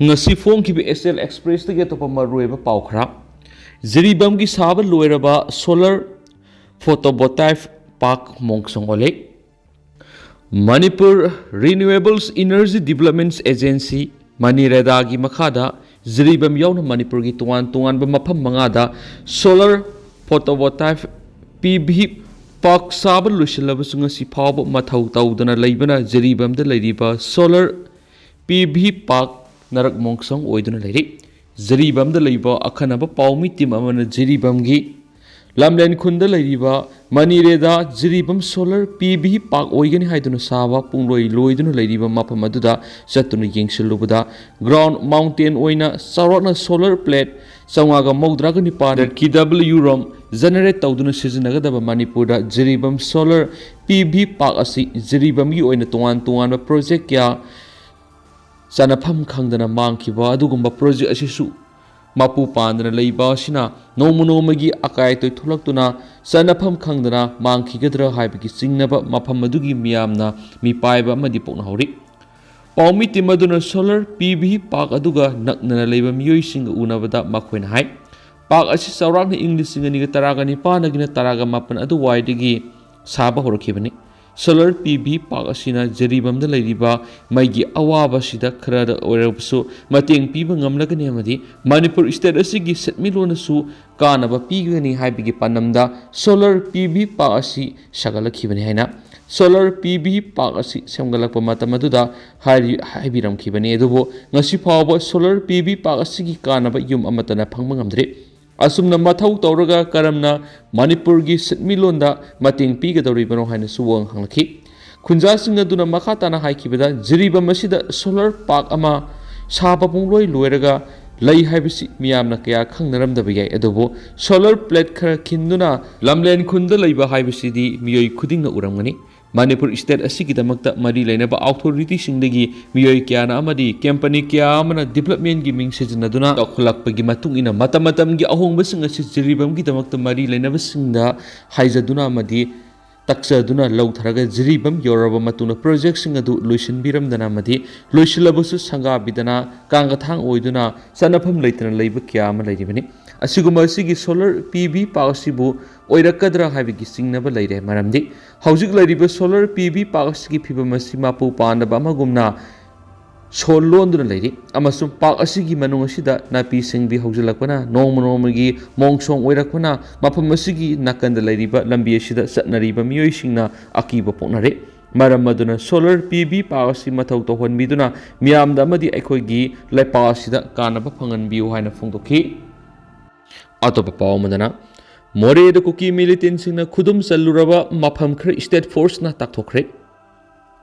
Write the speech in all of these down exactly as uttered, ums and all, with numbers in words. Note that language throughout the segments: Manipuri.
ꯉꯁꯤ ꯐꯣꯡꯈꯤꯕ ꯑꯦꯁ ꯑꯦꯜ ꯑꯦꯛꯁꯄ꯭ꯔꯦꯁꯇꯒꯤ ꯑꯇꯣꯞꯄ ꯃꯔꯨꯑꯣꯏꯕ ꯄꯥꯎ ꯈꯔ꯫ ꯖꯤꯔꯤꯕꯥꯝꯒꯤ ꯁꯥꯕ ꯂꯣꯏꯔꯕ solar photovoltaic park ꯃꯣꯡꯁꯣꯡ ꯑꯣꯜꯂꯦ꯫ Manipur Renewables Energy Development Agency, ꯃꯅꯤꯔꯦꯗꯥꯒꯤ ꯃꯈꯥꯗ ꯖꯤꯔꯤꯕꯥꯝ ꯌꯥꯎꯅ ꯃꯅꯤꯄꯨꯔꯒꯤ ꯇꯣꯉꯥꯟ ꯇꯣꯉꯥꯟꯕ ꯃꯐꯝ ꯃꯉꯥꯗ solar photovoltaic P V park ꯁꯥꯕ ꯂꯣꯏꯁꯤꯜꯂꯕꯁꯨ ꯉꯁꯤ ꯐꯥꯎꯕ ꯃꯊꯧ ꯇꯧꯗꯅ ꯂꯩꯕꯅ ꯖꯤꯔꯤꯕꯥꯝꯗ ꯂꯩꯔꯤꯕ solar P V park ꯅꯔꯛ ꯃꯣꯡꯁꯣꯡ ꯑꯣꯏꯗꯨꯅ ꯂꯩꯔꯤ꯫ ꯖꯤꯔꯤꯕꯥꯝꯗ ꯂꯩꯕ ꯑꯈꯟꯅꯕ ꯄꯥꯎꯃꯤ ꯇꯤꯝ ꯑꯃꯅ ꯖꯤꯔꯤꯕꯥꯝꯒꯤ ꯂꯝꯂꯦꯟ ꯈꯨꯟꯗ ꯂꯩꯔꯤꯕ ꯃꯅꯤꯔꯦꯗꯥ Jiribam solar P V park ꯑꯣꯏꯒꯅꯤ ꯍꯥꯏꯗꯨꯅ ꯁꯥꯕ ꯄꯨꯡꯂꯣꯏ ꯂꯣꯏꯗꯨꯅ ꯂꯩꯔꯤꯕ ꯃꯐꯝ ꯑꯗꯨꯗ ꯆꯠꯇꯨꯅ ꯌꯦꯡꯁꯤꯜꯂꯨꯕꯗ ground mountain ꯑꯣꯏꯅ ꯆꯥꯎꯔꯥꯛꯅ solar plate ꯆꯥꯝꯃꯉꯥꯒ ꯃꯧꯗ꯭ꯔꯥꯒ ꯅꯤꯄꯥꯟ ꯀꯤꯗꯕꯜꯌꯨ ꯔꯣꯝ generate ꯇꯧꯗꯨꯅ ꯁꯤꯖꯤꯟꯅꯒꯗꯕ ꯃꯅꯤꯄꯨꯔꯗ Jiribam solar P V park ꯑꯁꯤ ꯖꯤꯔꯤꯕꯥꯝꯒꯤ ꯑꯣꯏꯅ ꯇꯣꯉꯥꯟ ꯇꯣꯉꯥꯟꯕ project ꯀꯌꯥ ꯆꯥꯅꯐꯝ ꯈꯪꯗꯅ ꯃꯥꯡꯈꯤꯕ ꯑꯗꯨꯒꯨꯝꯕ project ꯑꯁꯤꯁꯨ ꯃꯄꯨ ꯄꯥꯟꯗꯅ ꯂꯩꯕ ꯑꯁꯤꯅ ꯅꯣꯡꯃ ꯅꯣꯡꯃꯒꯤ ꯑꯀꯥꯏ ꯑꯇꯣꯏ ꯊꯣꯛꯂꯛꯇꯨꯅ ꯆꯥꯅꯐꯝ ꯈꯪꯗꯅ ꯃꯥꯡꯈꯤꯒꯗ꯭ꯔꯥ ꯍꯥꯏꯕꯒꯤ ꯆꯤꯡꯅꯕ ꯃꯐꯝ ꯑꯗꯨꯒꯤ ꯃꯤꯌꯥꯝꯅ ꯃꯤꯄꯥꯏꯕ ꯑꯃꯗꯤ ꯄꯣꯛꯅꯍꯧꯔꯤ꯫ ꯄꯥꯎꯃꯤ ꯇꯤꯝ ꯑꯗꯨꯅ solar P V park ꯑꯗꯨꯒ ꯅꯛꯅꯅ ꯂꯩꯕ ꯃꯤꯑꯣꯏꯁꯤꯡꯒ ꯎꯅꯕꯗ ꯃꯈꯣꯏꯅ ꯍꯥꯏ, park ꯑꯁꯤ ꯆꯥꯎꯔꯥꯛꯅ ꯏꯪ ꯂꯤꯁꯤꯡ ꯑꯅꯤꯒ ꯇꯔꯥꯒ ꯅꯤꯄꯥꯟꯗꯒꯤꯅ ꯇꯔꯥꯒ ꯃꯥꯄꯟ ꯑꯗꯨꯋꯥꯏꯗꯒꯤ ꯁꯥꯕ ꯍꯧꯔꯛꯈꯤꯕꯅꯤ꯫ Solar P V park ꯑꯁꯤꯅ ꯖꯤꯔꯤꯕꯥꯝꯗ ꯂꯩꯔꯤꯕ ꯃꯩꯒꯤ ꯑꯋꯥꯕꯁꯤꯗ ꯈꯔꯗ ꯑꯣꯏꯔꯕꯁꯨ ꯃꯇꯦꯡ ꯄꯤꯕ ꯉꯝꯂꯒꯅꯤ ꯑꯃꯗꯤ ꯃꯅꯤꯄꯨꯔ state ꯑꯁꯤꯒꯤ ꯁꯦꯟꯃꯤꯠꯂꯣꯟꯗꯁꯨ ꯀꯥꯟꯅꯕ ꯄꯤꯒꯅꯤ ꯍꯥꯏꯕꯒꯤ ꯄꯥꯟꯗꯝꯗ solar P V park ꯑꯁꯤ ꯁꯥꯒꯠꯂꯛꯈꯤꯕꯅꯤ ꯍꯥꯏꯅ solar P V park ꯑꯁꯤ ꯁꯦꯝꯒꯠꯂꯛꯄ ꯃꯇꯝ ꯑꯗꯨꯗ ꯍꯥꯏꯔꯤ-, ꯍꯥꯏꯕꯤꯔꯝꯈꯤꯕꯅꯤ꯫ ꯑꯗꯨꯕꯨ ꯉꯁꯤ ꯐꯥꯎꯕ solar P V park ꯑꯁꯤꯒꯤ ꯀꯥꯟꯅꯕ ꯌꯨꯝ ꯑꯃꯠꯇꯅ ꯐꯪꯕ ꯉꯝꯗ꯭ꯔꯤ꯫ ꯑꯁꯨꯝꯅ ꯃꯊꯧ ꯇꯧꯔꯒ ꯀꯔꯝꯅ ꯃꯅꯤꯄꯨꯔꯒꯤ ꯁꯦꯟꯃꯤꯠꯂꯣꯟꯗ ꯃꯇꯦꯡ ꯄꯤꯒꯗꯧꯔꯤꯕꯅꯣ ꯍꯥꯏꯅꯁꯨ ꯋꯥꯍꯪ ꯍꯪꯂꯛꯈꯤ꯫ ꯈꯨꯟꯖꯥꯁꯤꯡ ꯑꯗꯨꯅ ꯃꯈꯥ ꯇꯥꯅ ꯍꯥꯏꯈꯤꯕꯗ, ꯖꯤꯔꯤꯕꯥꯝ ꯑꯁꯤꯗ solar park ꯑꯃ ꯁꯥꯕ ꯄꯨꯡꯂꯣꯏ ꯂꯣꯏꯔꯒ ꯂꯩ ꯍꯥꯏꯕꯁꯤ ꯃꯤꯌꯥꯝꯅ ꯀꯌꯥ ꯈꯪꯅꯔꯝꯗꯕ ꯌꯥꯏ, ꯑꯗꯨꯕꯨ solar plate ꯈꯔ ꯈꯤꯟꯗꯨꯅ ꯂꯝꯂꯦꯟ ꯈꯨꯟꯗ ꯂꯩꯕ ꯍꯥꯏꯕꯁꯤꯗꯤ ꯃꯤꯑꯣꯏ ꯈꯨꯗꯤꯡꯅ ꯎꯔꯝꯒꯅꯤ꯫ ꯃꯅꯤꯄꯨꯔ state ꯑꯁꯤꯒꯤꯗꯃꯛꯇ ꯃꯔꯤ ꯂꯩꯅꯕ authority ꯁꯤꯡꯗꯒꯤ ꯃꯤꯑꯣꯏ ꯀꯌꯥꯅ ꯑꯃꯗꯤ company ꯀꯌꯥ ꯑꯃꯅ development ꯀꯤ ꯃꯤꯡ ꯁꯤꯖꯤꯟꯅꯗꯨꯅ ꯆꯥꯎꯈꯠꯂꯛꯄꯒꯤ ꯃꯇꯨꯡ ꯏꯟꯅ ꯃꯇꯝ ꯃꯇꯝꯒꯤ ꯑꯍꯣꯡꯕꯁꯤꯡ ꯑꯁꯤ ꯖꯤꯔꯤꯕꯥꯝꯒꯤꯗꯃꯛꯇ ꯃꯔꯤ ꯂꯩꯅꯕꯁꯤꯡꯗ ꯍꯥꯏꯖꯗꯨꯅ ꯑꯃꯗꯤ ꯇꯛꯆꯗꯨꯅ ꯂꯧꯊꯔꯒ ꯖꯤꯔꯤꯕꯥꯝ ꯌꯧꯔꯕ ꯃꯇꯨꯡꯗ ꯄ꯭ꯔꯣꯖꯦꯛꯁꯤꯡ ꯑꯗꯨ ꯂꯣꯏꯁꯤꯟꯕꯤꯔꯝꯗꯅ ꯑꯃꯗꯤ ꯂꯣꯏꯁꯤꯜꯂꯕꯁꯨ ꯁꯪꯒꯥꯕꯤꯗꯅ ꯀꯥꯡꯒꯊꯥꯡ ꯑꯣꯏꯗꯨꯅ ꯆꯠꯅꯐꯝ ꯂꯩꯇꯅ ꯂꯩꯕ ꯀꯌꯥ ꯑꯃ ꯂꯩꯔꯤꯕꯅꯤ꯫ ꯑꯁꯤꯒꯨꯝꯕ ꯑꯁꯤꯒꯤ ꯁꯣꯂꯔ ꯄꯤ ꯚꯤ ꯄꯥꯔꯛ ꯑꯁꯤꯕꯨ ꯑꯣꯏꯔꯛꯀꯗ꯭ꯔꯥ ꯍꯥꯏꯕꯒꯤ ꯆꯤꯡꯅꯕ ꯂꯩꯔꯦ꯫ ꯃꯔꯝꯗꯤ ꯍꯧꯖꯤꯛ ꯂꯩꯔꯤꯕ ꯁꯣꯂꯔ ꯄꯤ ꯚꯤ ꯄꯥꯔꯛ ꯑꯁꯤꯒꯤ ꯐꯤꯕꯝ ꯑꯁꯤ ꯃꯄꯨ ꯄꯥꯟꯗꯕ ꯑꯃꯒꯨꯝꯅ ꯁꯣꯜ ꯂꯣꯟꯗꯨꯅ ꯂꯩꯔꯤ ꯑꯃꯁꯨꯡ ꯄꯥꯔꯛ ꯑꯁꯤꯒꯤ ꯃꯅꯨꯡ ꯑꯁꯤꯗ ꯅꯥꯄꯤ ꯁꯤꯡꯕꯤ ꯍꯧꯖꯤꯜꯂꯛꯄꯅ ꯅꯣꯡꯃ ꯅꯣꯡꯃꯒꯤ ꯃꯣꯡꯁꯣꯡ ꯑꯣꯏꯔꯛꯄꯅ ꯃꯐꯝ ꯑꯁꯤꯒꯤ ꯅꯥꯀꯟꯗ ꯂꯩꯔꯤꯕ ꯂꯝꯕꯤ ꯑꯁꯤꯗ ꯆꯠꯅꯔꯤꯕ ꯃꯤꯑꯣꯏꯁꯤꯡꯅ ꯑꯀꯤꯕ ꯄꯣꯛꯅꯔꯦ꯫ ꯃꯔꯝ ꯑꯗꯨꯅ ꯁꯣꯂꯔ ꯄꯤ ꯚꯤ ꯄꯥꯔꯛ ꯑꯁꯤ ꯃꯊꯧ ꯇꯧꯍꯟꯕꯤꯗꯨꯅ ꯃꯤꯌꯥꯝꯗ ꯑꯃꯗꯤ ꯑꯩꯈꯣꯏꯒꯤ ꯂꯩꯄꯥꯛ ꯑꯁꯤꯗ ꯀꯥꯟꯅꯕ ꯐꯪꯍꯟꯕꯤꯌꯨ ꯍꯥꯏꯅ ꯐꯣꯡꯗꯣꯛꯈꯤ꯫ ꯑꯇꯣꯞꯄ ꯄꯥꯎ ꯑꯃꯗꯅ, ꯃꯣꯔꯦꯗ ꯀꯨꯀꯤ ꯃꯤꯂꯤꯇꯦꯟꯁꯤꯡꯅ ꯈꯨꯗꯨꯝ ꯆꯜꯂꯨꯔꯕ ꯃꯐꯝ ꯈꯔ ꯁ꯭ꯇꯦꯠ ꯐꯣꯔꯁꯅ ꯇꯥꯛꯊꯣꯛꯈ꯭ꯔꯦ꯫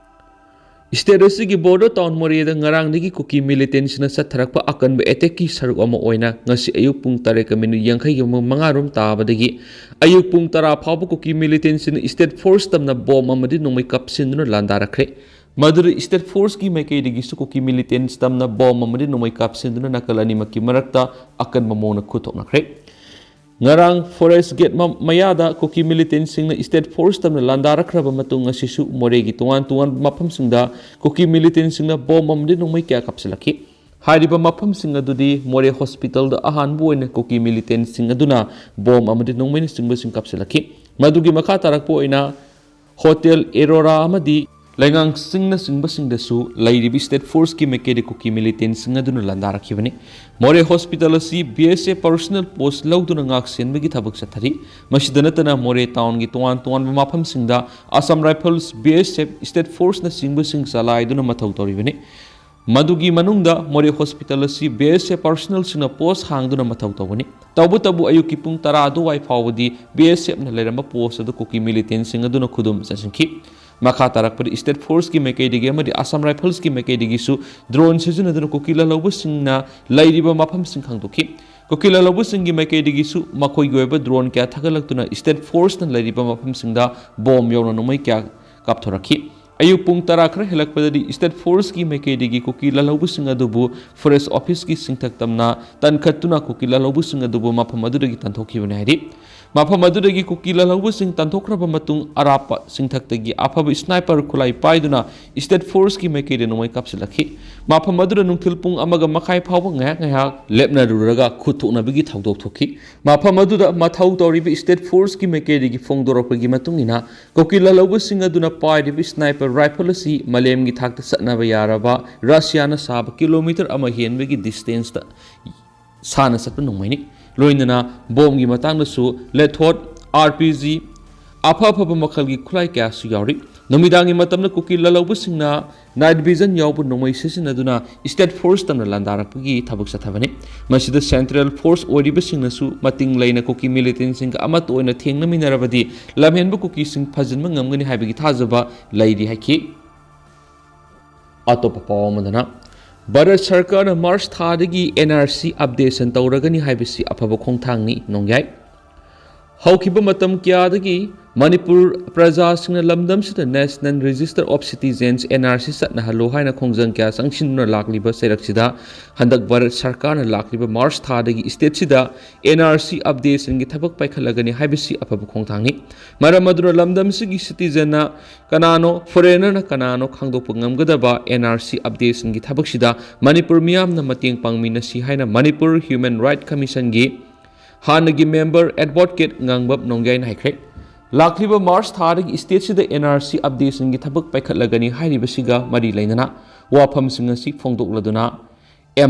ꯁ꯭ꯇꯦꯠ ꯑꯁꯤꯒꯤ ꯕꯣꯔꯗꯔ ꯇꯥꯎꯟ ꯃꯣꯔꯦꯗ ꯉꯔꯥꯡꯗꯒꯤ ꯀꯨꯀꯤ ꯃꯤꯂꯤꯇꯦꯟꯁꯤꯡꯅ ꯆꯠꯊꯔꯛꯄ ꯑꯀꯟꯕ ꯑꯦꯇꯦꯛꯀꯤ ꯁꯔꯨꯛ ꯑꯃ ꯑꯣꯏꯅ ꯉꯁꯤ ꯑꯌꯨꯛ ꯄꯨꯡ ꯇꯔꯦꯠꯀ ꯃꯤꯅꯤꯠ ꯌꯥꯡꯈꯩꯒꯤ ꯃꯉꯥ ꯔꯣꯝ ꯇꯥꯕꯗꯒꯤ ꯑꯌꯨꯛ ꯄꯨꯡ ꯇꯔꯥ ꯐꯥꯎꯕ ꯀꯨꯀꯤ ꯃꯤꯂꯤꯇꯦꯟꯁꯤꯡꯅ ꯁ꯭ꯇꯦꯠ ꯐꯣꯔꯁ ꯇꯝꯅ ꯕꯣꯝ ꯑꯃꯗꯤ ꯅꯣꯡꯃꯩ ꯀꯥꯞꯁꯤꯟꯗꯨꯅ ꯂꯥꯟꯗꯥꯔꯛꯈ꯭ꯔꯦ꯫ ꯃꯗꯨꯗ ꯁ꯭ꯇꯦꯠ ꯐꯣꯔꯁꯀꯤ ꯃꯥꯏꯀꯩꯗꯒꯤꯁꯨ ꯀꯨꯀꯤ ꯃꯤꯂꯤꯇꯦꯟꯁ ꯇꯝꯅ ꯕꯣꯝ ꯑꯃꯗꯤ ꯅꯣꯡꯃꯩ ꯀꯥꯞꯁꯤꯟꯗꯨꯅ ꯅꯥꯀꯜ ꯑꯅꯤꯃꯛꯀꯤ ꯃꯔꯛꯇ ꯑꯀꯟꯕ ꯃꯑꯣꯡꯗ ꯈꯨꯠꯊꯣꯛꯅꯈ꯭ꯔꯦ꯫ ꯉꯔꯥꯡ ꯐꯣꯔꯦꯁ ꯒꯦꯠ ꯃ-, ꯃꯌꯥꯗ ꯀꯨꯀꯤ ꯃꯤꯂꯤꯇꯦꯟꯁꯤꯡꯅ ꯁ꯭ꯇꯦꯠ ꯐꯣꯔꯁ ꯇꯝꯅ ꯂꯥꯟꯗꯥꯔꯛꯈ꯭ꯔꯕ ꯃꯇꯨꯡ ꯉꯁꯤꯁꯨ ꯃꯣꯔꯦꯒꯤ ꯇꯣꯉꯥꯟ ꯇꯣꯉꯥꯟꯕ ꯃꯐꯝꯁꯤꯡꯗ ꯀꯨꯀꯤ ꯃꯤꯂꯤꯇꯦꯟꯁꯤꯡꯅ ꯕꯣꯝ ꯑꯃꯗꯤ ꯅꯣꯡꯃꯩ ꯀꯌꯥ ꯀꯥꯞꯁꯤꯜꯂꯛꯈꯤ꯫ ꯍꯥꯏꯔꯤꯕ ꯃꯐꯝꯁꯤꯡ ꯑꯗꯨꯗꯤ ꯃꯣꯔꯦ ꯍꯣꯁꯄꯤꯇꯥꯜꯗ ꯑꯍꯥꯟꯕ ꯑꯣꯏꯅ ꯀꯨꯀꯤ ꯃꯤꯂꯤꯇꯦꯟꯁꯤꯡ ꯑꯗꯨꯅ ꯕꯣꯝ ꯑꯃꯗꯤ ꯅꯣꯡꯃꯩꯅꯆꯤꯡꯕꯁꯤꯡ ꯀꯥꯞꯁꯤꯜꯂꯛꯈꯤ꯫ ꯃꯗꯨꯒꯤ ꯃꯈꯥ ꯇꯥꯔꯛꯄ ꯑꯣꯏꯅ ꯍꯣꯇꯦꯜ ꯑꯦꯔꯣꯔꯥ ꯑꯃꯗꯤ ꯂꯩꯉꯥꯡ ꯆꯤꯡꯅꯆꯤꯡꯕꯁꯤꯡꯗꯁꯨ ꯂꯩꯔꯤꯕ ꯁ꯭ꯇꯦꯠ ꯐꯣꯔꯁꯀꯤ ꯃꯥꯏꯀꯩꯗ ꯀꯨꯀꯤ ꯃꯤꯂꯤꯇꯦꯟꯁꯤꯡ ꯑꯗꯨꯅ ꯂꯥꯟꯗꯥꯔꯛꯈꯤꯕꯅꯤ꯫ ꯃꯣꯔꯦ ꯍꯣꯁꯄꯤꯇꯥꯜ ꯑꯁꯤ ꯕꯤ ꯑꯦꯁ ꯑꯦꯐ ꯄꯥꯔꯁꯣꯅꯦꯜ ꯄꯣꯁ ꯂꯧꯗꯨꯅ ꯉꯥꯛ ꯁꯦꯟꯕꯒꯤ ꯊꯕꯛ ꯆꯠꯊꯔꯤ꯫ ꯃꯁꯤꯗ ꯅꯠꯇꯅ ꯃꯣꯔꯦ ꯇꯥꯎꯟꯒꯤ ꯇꯣꯉꯥꯟ ꯇꯣꯉꯥꯟꯕ ꯃꯐꯝꯁꯤꯡꯗ ꯑꯁꯥꯝ ꯔꯥꯏꯐꯜꯁ, ꯕꯤ ꯑꯦꯁ ꯑꯦꯐ, ꯁ꯭ꯇꯦꯠ ꯐꯣꯔꯁꯅꯆꯤꯡꯕꯁꯤꯡ ꯆꯂꯥꯏꯗꯨꯅ ꯃꯊꯧ ꯇꯧꯔꯤꯕꯅꯤ꯫ ꯃꯗꯨꯒꯤ ꯃꯅꯨꯡꯗ ꯃꯣꯔꯦ ꯍꯣꯁꯄꯤꯇꯥꯜ ꯑꯁꯤ ꯕꯤ ꯑꯦꯁ ꯑꯦꯐ ꯄꯥꯔꯁꯣꯅꯦꯜꯁꯤꯡꯅ ꯄꯣꯁ ꯍꯥꯡꯗꯨꯅ ꯃꯊꯧ ꯇꯧꯒꯅꯤ꯫ ꯇꯧꯕꯇꯕꯨ ꯑꯌꯨꯛꯀꯤ ꯄꯨꯡ ꯇꯔꯥ ꯑꯗꯨꯋꯥꯏ ꯐꯥꯎꯕꯗꯤ ꯕꯤ ꯑꯦꯁ ꯑꯦꯐꯅ ꯂꯩꯔꯝꯕ ꯄꯣꯁ ꯑꯗꯨ ꯀꯨꯀꯤ ꯃꯤꯂꯤꯇꯦꯟꯁꯤꯡ ꯑꯗꯨꯅ ꯈꯨꯗꯨꯝ ꯆꯟꯁꯤꯟꯈꯤ꯫ ꯃꯈꯥ ꯇꯥꯔꯛꯄꯗ ꯁ꯭ꯇꯦꯠ ꯐꯣꯔꯁꯀꯤ ꯃꯥꯏꯀꯩꯗꯒꯤ ꯑꯃꯗꯤ ꯑꯁꯥꯝ ꯔꯥꯏꯐꯜꯁꯀꯤ ꯃꯥꯏꯀꯩꯗꯒꯤꯁꯨ ꯗ꯭ꯔꯣꯟ ꯁꯤꯖꯤꯟꯅꯗꯨꯅ ꯀꯨꯀꯤ ꯂꯥꯜꯍꯧꯕꯁꯤꯡꯅ ꯂꯩꯔꯤꯕ ꯃꯐꯝꯁꯤꯡ ꯈꯪꯗꯣꯛꯈꯤ꯫ ꯀꯨꯀꯤ ꯂꯥꯜꯍꯧꯕꯁꯤꯡꯒꯤ ꯃꯥꯏꯀꯩꯗꯒꯤꯁꯨ ꯃꯈꯣꯏꯒꯤ ꯑꯣꯏꯕ ꯗ꯭ꯔꯣꯟ ꯀꯌꯥ ꯊꯥꯒꯠꯂꯛꯇꯨꯅ ꯁ꯭ꯇꯦꯠ ꯐꯣꯔꯁꯅ ꯂꯩꯔꯤꯕ ꯃꯐꯝꯁꯤꯡꯗ ꯕꯣꯝ ꯌꯥꯎꯅ ꯅꯣꯡꯃꯩ ꯀꯌꯥ ꯀꯥꯞꯊꯣꯔꯛꯈꯤ꯫ ꯑꯌꯨꯛ ꯄꯨꯡ ꯇꯔꯥ ꯈꯔ ꯍꯦꯜꯂꯛꯄꯗꯗꯤ ꯁ꯭ꯇꯦꯠ ꯐꯣꯔꯁꯀꯤ ꯃꯥꯏꯀꯩꯗꯒꯤ ꯀꯨꯀꯤ ꯂꯥꯜꯍꯧꯕꯁꯤꯡ ꯑꯗꯨꯕꯨ ꯐꯣꯔꯦꯁ ꯑꯣꯐꯤꯁꯀꯤ ꯆꯤꯡꯊꯛ ꯇꯝꯅ ꯇꯟꯈꯠꯇꯨꯅ ꯀꯨꯀꯤ ꯂꯥꯜꯍꯧꯕꯁꯤꯡ ꯑꯗꯨꯕꯨ ꯃꯐꯝ ꯑꯗꯨꯗꯒꯤ ꯇꯥꯟꯊꯣꯛꯈꯤꯕꯅꯤ ꯍꯥꯏꯔꯤ꯫ ꯃꯐꯝ ꯑꯗꯨꯗꯒꯤ ꯀꯨꯀꯤ ꯂꯥꯜꯍꯧꯕꯁꯤꯡ ꯇꯥꯟꯊꯣꯛꯈ꯭ꯔꯕ ꯃꯇꯨꯡ, ꯑꯔꯥꯞꯄ ꯁꯤꯡꯊꯛꯇꯒꯤ ꯑꯐꯕ sniper ꯈꯨꯠꯂꯥꯏ ꯄꯥꯏꯗꯨꯅ state forceꯀꯤ ꯃꯥꯏꯀꯩꯗ ꯅꯣꯡꯃꯩ ꯀꯥꯞꯁꯤꯜꯂꯛꯈꯤ꯫ ꯃꯐꯝ ꯑꯗꯨꯗ ꯅꯨꯡꯊꯤꯜ ꯄꯨꯡ ꯑꯃꯒ ꯃꯈꯥꯏ ꯐꯥꯎꯕ ꯉꯥꯏꯍꯥꯛ ꯉꯥꯏꯍꯥꯛ ꯂꯦꯞꯅꯔꯨꯔꯒ ꯈꯨꯠ ꯊꯣꯛꯅꯕꯒꯤ ꯊꯧꯗꯣꯛ ꯊꯣꯛꯈꯤ꯫ ꯃꯐꯝ ꯑꯗꯨꯗ ꯃꯊꯧ ꯇꯧꯔꯤꯕ state forceꯀꯤ ꯃꯥꯏꯀꯩꯗꯒꯤ ꯐꯣꯡꯗꯣꯔꯛꯄꯒꯤ ꯃꯇꯨꯡ ꯏꯟꯅ, ꯀꯨꯀꯤ ꯂꯥꯜꯍꯧꯕꯁꯤꯡ ꯑꯗꯨꯅ ꯄꯥꯏꯔꯤꯕ sniper rifle ꯑꯁꯤ ꯃꯥꯂꯦꯝꯒꯤ ꯊꯥꯛꯇ ꯆꯠꯅꯕ ꯌꯥꯔꯕ ꯔꯁꯤꯌꯥꯅ ꯁꯥꯕ kilometre ꯑꯃ ꯍꯦꯟꯕꯒꯤ distanceꯇ ꯁꯥꯟꯅ ꯆꯠꯄ ꯅꯣꯡꯃꯩꯅꯤ꯫ ꯂꯣꯏꯅꯅ ꯕꯣꯝꯒꯤ ꯃꯇꯥꯡꯗꯁꯨ ꯂꯦꯊꯣꯠ, RPG, ꯑꯐ ꯑꯐꯕ ꯃꯈꯜꯒꯤ ꯈꯨꯠꯂꯥꯏ ꯀꯌꯥꯁꯨ ꯌꯥꯎꯔꯤ꯫ ꯅꯨꯃꯤꯗꯥꯡꯒꯤ ꯃꯇꯝꯗ ꯀꯨꯀꯤ ꯂꯥꯜꯍꯧꯕꯁꯤꯡꯅ night vision ꯌꯥꯎꯕ ꯅꯣꯡꯃꯩ ꯁꯤꯖꯤꯟꯅꯗꯨꯅ state force ꯇꯝꯅ ꯂꯥꯟꯗꯥꯔꯛꯄꯒꯤ ꯊꯕꯛ ꯆꯠꯊꯕꯅꯤ꯫ ꯃꯁꯤꯗ central force ꯑꯣꯏꯔꯤꯕꯁꯤꯡꯅꯁꯨ ꯃꯇꯤꯡ ꯂꯩꯅ ꯀꯨꯀꯤ militantꯁꯤꯡꯒ ꯑꯃꯠꯇ ꯑꯣꯏꯅ ꯊꯦꯡꯅꯃꯤꯟꯅꯔꯕꯗꯤ ꯂꯝꯍꯦꯟꯕ ꯀꯨꯀꯤꯁꯤꯡ ꯐꯖꯤꯟꯕ ꯉꯝꯒꯅꯤ ꯍꯥꯏꯕꯒꯤ ꯊꯥꯖꯕ ꯂꯩꯔꯤ ꯍꯥꯏꯈꯤ꯫ ꯑꯇꯣꯞꯄ ꯄꯥꯎ ꯑꯃꯗꯅ, ꯚꯥꯔꯠ ꯁꯔꯀꯥꯔꯅ ꯃꯥꯔꯆ ꯊꯥꯗꯒꯤ NRC updation ꯇꯧꯔꯒꯅꯤ ꯍꯥꯏꯕꯁꯤ ꯑꯐꯕ ꯈꯣꯡꯊꯥꯡꯅꯤ ꯅꯣꯡꯌꯥꯏ꯫ ꯍꯧꯈꯤꯕ ꯃꯇꯝ ꯀꯌꯥꯗꯒꯤ ꯃꯅꯤꯄꯨꯔ ꯄ꯭ꯔꯖꯥꯁꯤꯡꯅ ꯂꯝꯗꯝꯁꯤꯗ National Register of Citizens, NRC, ꯆꯠꯅꯍꯜꯂꯨ ꯍꯥꯏꯅ ꯈꯣꯡꯖꯪ ꯀꯌꯥ ꯆꯪꯁꯤꯟꯗꯨꯅ ꯂꯥꯛꯂꯤꯕ ꯆꯩꯔꯛꯁꯤꯗ, ꯍꯟꯗꯛ ꯚꯥꯔꯠ ꯁꯔꯀꯥꯔꯅ ꯂꯥꯛꯂꯤꯕ ꯃꯥꯔꯆ ꯊꯥꯗꯒꯤ stateꯁꯤꯗ NRC updationꯒꯤ ꯊꯕꯛ ꯄꯥꯏꯈꯠꯂꯒꯅꯤ ꯍꯥꯏꯕꯁꯤ ꯑꯐꯕ ꯈꯣꯡꯊꯥꯡꯅꯤ꯫ ꯃꯔꯝ ꯑꯗꯨꯅ ꯂꯝꯗꯝꯁꯤꯒꯤ citizenꯅ ꯀꯅꯥꯅꯣ, foreignerꯅ ꯀꯅꯥꯅꯣ ꯈꯪꯗꯣꯛꯄ ꯉꯝꯒꯗꯕ NRC updationꯒꯤ ꯊꯕꯛꯁꯤꯗ ꯃꯅꯤꯄꯨꯔ ꯃꯤꯌꯥꯝꯅ ꯃꯇꯦꯡ ꯄꯥꯡꯃꯤꯟꯅꯁꯤ ꯍꯥꯏꯅ ꯃꯅꯤꯄꯨꯔ Human Right Commissionꯒꯤ ꯍꯥꯟꯅꯒꯤ member advocate ꯉꯥꯡꯕꯝ ꯅꯣꯡꯌꯥꯏꯅ ꯍꯥꯏꯈ꯭ꯔꯦ꯫ ꯂꯥꯛꯂꯤꯕ ꯃꯥꯔꯆ ꯊꯥꯗꯒꯤ stateꯁꯤꯗ NRC updationꯒꯤ ꯊꯕꯛ ꯄꯥꯏꯈꯠꯂꯒꯅꯤ ꯍꯥꯏꯔꯤꯕꯁꯤꯒ ꯃꯔꯤ ꯂꯩꯅꯅ ꯋꯥꯐꯝꯁꯤꯡ ꯑꯁꯤ ꯐꯣꯡꯗꯣꯛꯂꯗꯨꯅ